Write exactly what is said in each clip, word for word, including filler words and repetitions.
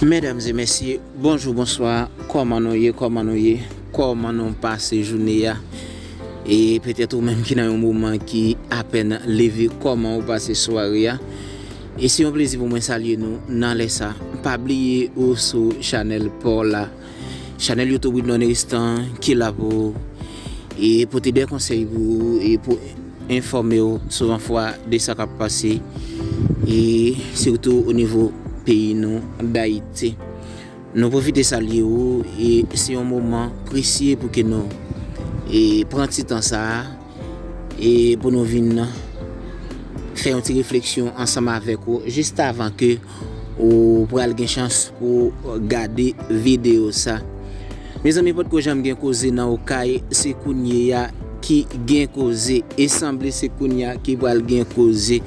Medam e mesye, bonjou, bonswa, kòman nou ye, kòman nou ye, kòman nou pase jounen an? E petèt ou menm ki nan yon moman ki apèn leve, kòman ou pase sware a? E se yon plezi pou mwen salye nou nan lè sa. Pa bliye ou sou chanèl pa w la, chanèl YouTube Widnon Eristan ki la pou e pote de konsèy pou ou e pou enfòme w souvan fwa de sa k ap pase, e sitou o nivo peyi nou Dayiti. Nou pwofite salye ou, e se yon moman presye pou ke nou e pran ti tan sa a e pou nou vin fè yon ti refleksyon ansanm avèk ou jis avan ke ou pral gen chans pou gade videyo sa. Mezanmi, potko janm gen koze nan Okay, se kounye a ki gen koze. E sanble se kounye a ki pral gen koze.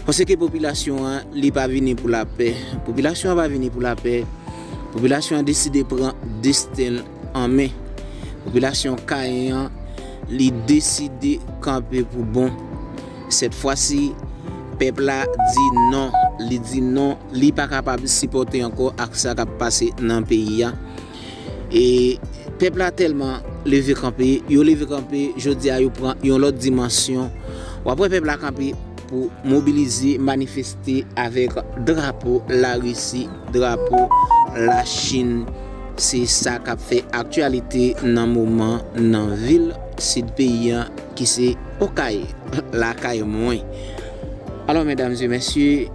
Paske popilasyon an, li pa vini pou lapè. Popilasyon an pa vini pou lapè. Popilasyon an deside pran desten l an men. Popilasyon Kayen an, li deside kanpe pou bon. Sèt fwa si, pèp la di non. Li di non, li pa kapab sipòte ankò ak sa k ap pase nan peyi a. E pèp la tèlman leve kanpe, yo leve kanpe, jodi a yo pran yon lòt dimansyon. W ap wè pèp la kanpe pou mobilize, manifeste avèk drapo Larisi, drapo Lachin. Se sa k ap fè aktyalite nan moman nan vil sid peyi an ki se Okay, lakay mwen. Alò, medam e mesye,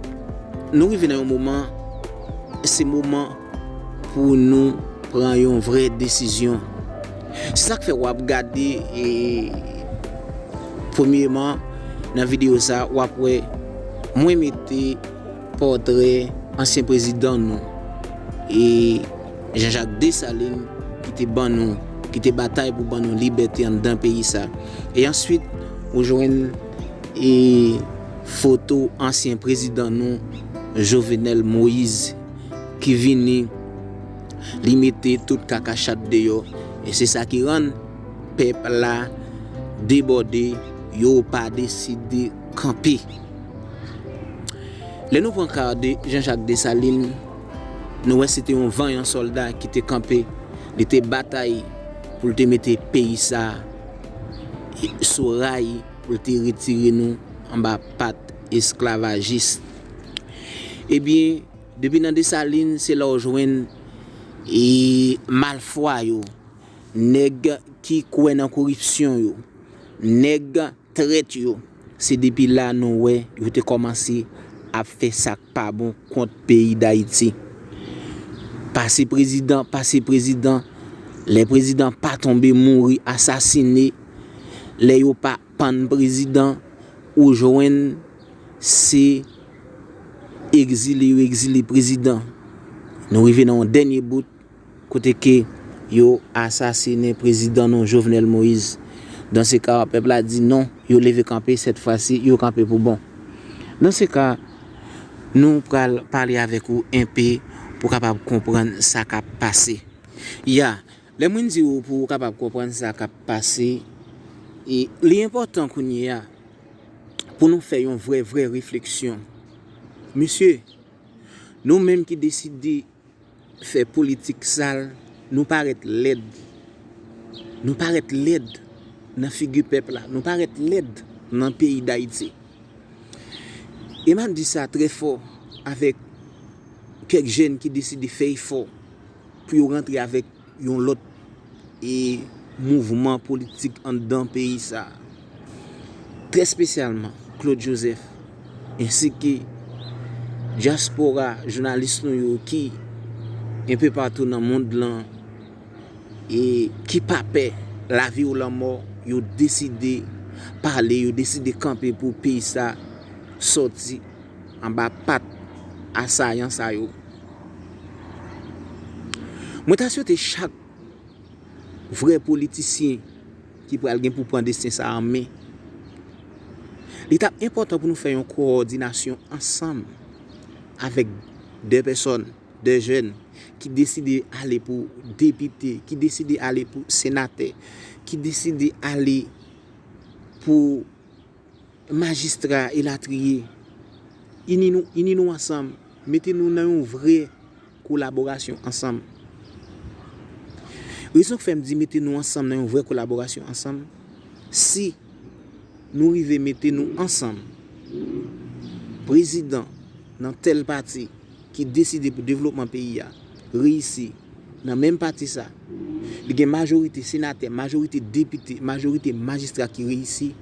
nou rive nan yon moman, se moman pou nou pran yon vrè desizyon. Se sa k fè w ap gade, e, premyèman, nan videyo sa, w ap wè mwen mete pòtrè ansyen prezidan nou, e, Jean-Jacques Dessalines, ki te ban nou, ki te batay pou ban nou libète anndan peyi sa. E answit, ou jwenn, e, foto ansyen prezidan nou, Jovenel Moïse, ki vini, li mete tout kaka chat deyò. E se sa ki rann pèp la debòde, yo pa deside kanpe. Lè nou pran ka de Jean-Jacques Dessalines, nou wè se te yon vanyan sòlda ki te kanpe, li te batay pou l te mete peyi sa sou ray, pou l te retire nou anba pat esklavajis. Ebyen, depi nan Desalin, se la w jwenn, e, malfwa yo, nèg ki kwè nan koripsyon yo, nèg trèt yo. Se depi la nou wè yo te kòmanse ap fè sa k pa bon kont peyi Dayiti. Pase prezidan, pase prezidan, lè prezidan pa tonbe, mouri, asasine, lè yo pa pann prezidan, ou jwenn se egzile yo egzile prezidan. Nou rive nan yon dènye bout, kote ke yo asasinen prezidan nou, Jovenel Moïse. Dans ce cas, pèp la di non, yo leve kanpe, sèt fwa si, yo kanpe pou bon. Dans ce cas, nou pral pale avèk ou enpe pou w kapab konprann sa k ap pase. Ya, lè mwen di w pou w kapab konprann sa k ap pase, e li enpòtan kounye a pou nou fè yon vrè, vrè refleksyon. Mesye, nou menm ki deside fè politik sal, nou parèt lèd. Nou parèt lèd nan figi pèp la. Nou parèt lèd nan peyi Dayiti. E m ap di sa trè fò avèk kèk jèn ki deside fè efò pou yo rantre avèk yon lòt, e, mouvman politik anndan peyi sa a. Trè espesyalman Claude Joseph, ensi ke dyaspora jounalis nou yo ki enpe patou nan mond lan, e ki pa pè lavi ou lanmò, yo deside pale, yo deside kanpe pou peyi sa sòti anba pat asayan sa yo. Mwen ta swete chak vrè politisyen ki pral gen pou pran desten sa a an men. Li t ap enpòtan pou nou fè yon kowòdinasyon ansanm avèk de pèsòn, de jèn ki deside ale pou depite, ki deside ale pou senatè, ki deside ale pou majistra, elatriye. Ini nou, ini nou ansanm, mete nou nan yon vrè kolaborasyon ansanm. Rezon k fè m di mete nou ansanm nan yon vrè kolaborasyon ansanm, si nou rive mete nou ansanm, prezidan nan tèl pati ki deside pou devlopman peyi a reyisi nan menm pati sa, li gen majorite senatè, majorite depite, majorite majistra ki reyisi,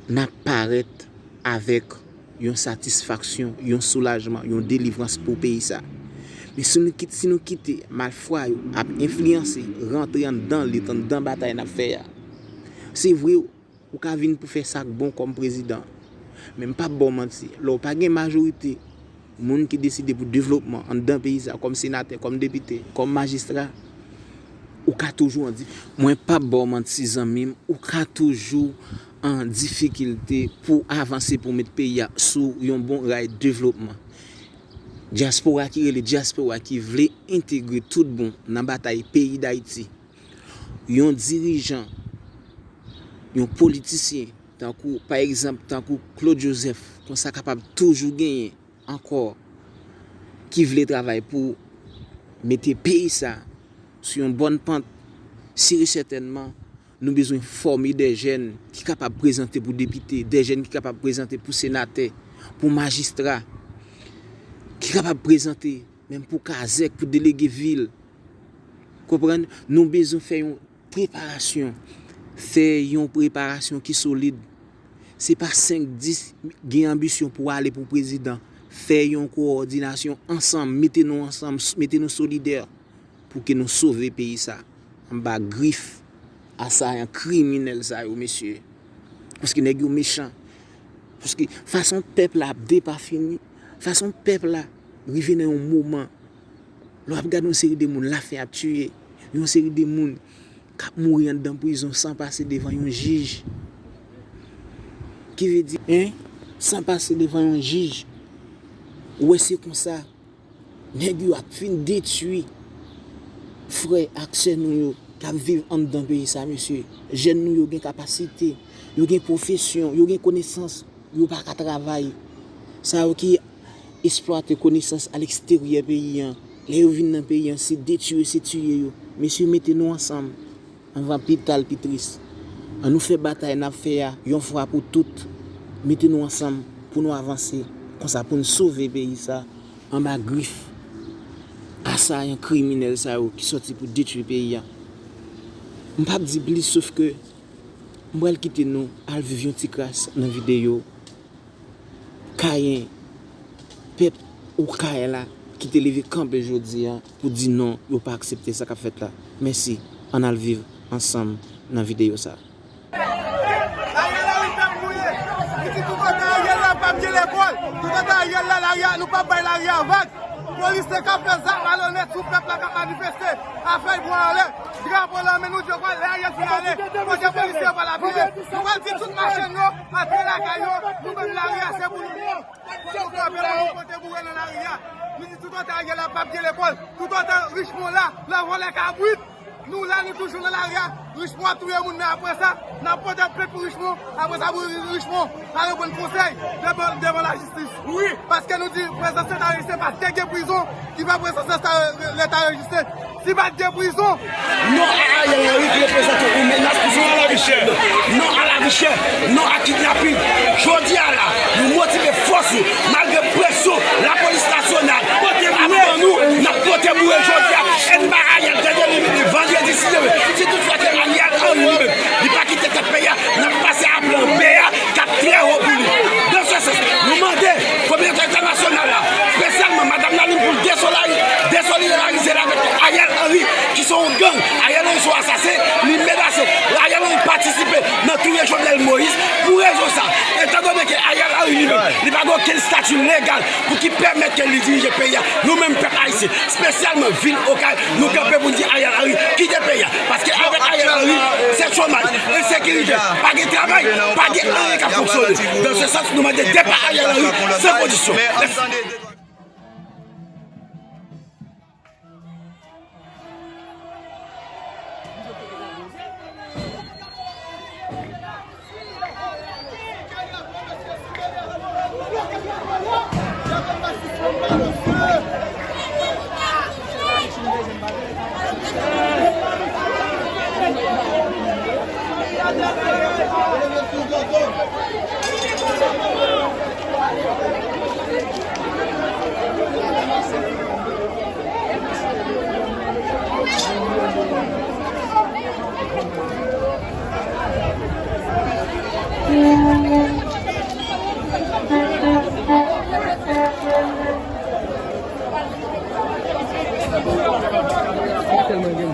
n ap parèt avèk yon satisfaksyon, yon soulajman, yon delivrans pou peyi sa. Men si nou kite, si nou kite malfwa yo ap enfliyanse, rantre anndan lit, anndan batay n ap fè a, se vre, ou ka vin pou fè sa k bon kòm prezidan. Men m p ap ba w manti, lè w pa gen majorite moun ki deside pou devlopman anndan peyi sa, kòm senatè, kòm depite, kòm majistra, ou ka toujou an di-, mwen p ap ba w manti, zanmi m, ou ka toujou an difikilte pou avanse, pou met peyi a sou yon bon ray devlopman. Dyaspora ki rele dyaspora ki vle entegre tout bon nan batay peyi Dayiti. Yon dirijan, yon politisyen, tankou, pa egzanp, tankou Claude Joseph, konsa kapab toujou genyen ankò ki vle travay pou mete peyi sa sou yon bòn pant, si e sètènman, nou bezwen fòme de jèn ki kapab prezante pou depite, de jèn ki kapab prezante pou senatè, pou majistra, ki kapab prezante menm pou kazèk, pou delege vil. Konprann? Nou bezwen fè yon preparasyon, fè yon preparasyon ki solid. Se pa senk, dis gen anbisyon pou ale pou prezidan. Fè yon kowòdinasyon ansanm, mete nou ansanm, mete nou solidè pou ke nou sove peyi sa anba grif asayan kriminèl sa yo, mesye. Paske nèg yo mechan. Paske fason pèp la ap depafini, fason pèp la rive nan yon moman, lè w ap gade yon seri de moun lafen ap tiye, yon seri de moun k ap mouri anndan prizon san pase devan yon jij. Ki vle di, en, san pase devan yon jij. Ou wè se konsa nèg yo ap fin detwi frè ak sè nou yo k ap viv anndan peyi sa, mesye. Jèn nou yo gen kapasite, yo gen pwofesyon, yo gen konesans, yo pa ka travay. Sa yo ki eksplwate konesans aleksteryè peyi an, lè yo vin nan peyi an, se detwi yo, se tiye yo. Mesye, mete nou ansanm. Anvan pi ta l pi tris. Ann nou fè batay n ap fè a yon fwa pou tout. Mete nou ansanm pou nou avanse. Konsa pou n sove peyi sa anba grif asayan kriminèl sa yo ki sòti pou detwi peyi a. M p ap di plis sof ke m pral kite nou al viv yon ti kras nan videyo Kayen, pèp Okayen la ki te leve kanpe jodi a pou di non, yo pa aksepte sa k ap fèt la. Mèsi. Ann al viv ansanm nan videyo sa. Ariel Henry pèp nou ye. Li di toutotan Ariel la p ap gen lekòl, toutotan Ariel la, lari a, nou p ap bay lari a vag. Polis te ka fè zak malonèt sou pèp la k ap manifeste, a fèy bwa anlè, drapo lan men nou, di yo pral, lè Ariel fin ale, kote polisye yo pral apiye. Nou pral di tout machann yo antre lakay yo, nou menm lari a se pou nou. Nou kanpe pou nou pote boure nan lari a. Nou di toutotan Ariel la p ap gen lekòl, toutotan Richemond la, nan vòlè kabrit. Nou la, nou toujou nan lari a. Richemond ap touye moun, men apre sa, n ap pote plent pou Richemond. Apre sa, pou Richemond al reprann konsèy devan, devan lajistis. Wi. Paske nou di, prezans Leta rejiste, pa t gen prizon ki fè prezans Leta, Leta rejiste. Si pa t gen prizon. Non a Ariel Henry ki reprezante yon menas pou sosyete ayisyen. Non a lavi chè. Non a kidnapin. Jodi a la, nou motive fòs nou, malgre presyon lapolis nasyonal ap ban nou, n ap pote boure jodi a. Edma Ariel te delivre li vandredi sis janvye. Si toutfwa ke Ariel Henry li menm, li pa kite tèt peyi a, n ap pase a plan B a k ap trè wo pou li. Dans ce sens, nou mande kominote entènasyonal la, espesyalman madanm Lalim pou l desolari-, desolidarize l avèk Ariel Henry, ki se yon gang. Ariel Henry se yon asasen, li menase. Ariel Henry patisipe nan touye Jovenel Moïse. Pou rezon sa, etandone ke Ariel Henry li menm, li pa gen okenn estati legal pou ki pèmèt ke li dirije peyi a, nou menm pèp ayisyen, espesyalman vil Okay, nou kanpe pou n di Ariel Henry kite peyi a. Paske avèk Ariel Henry, se chomaj, ensekirite, pa gen travay, pa gen anyen k ap fonksyone. Dans ce sens, nou mande depa Ariel Henry san kondisyon. Mèsi. Tèlman gen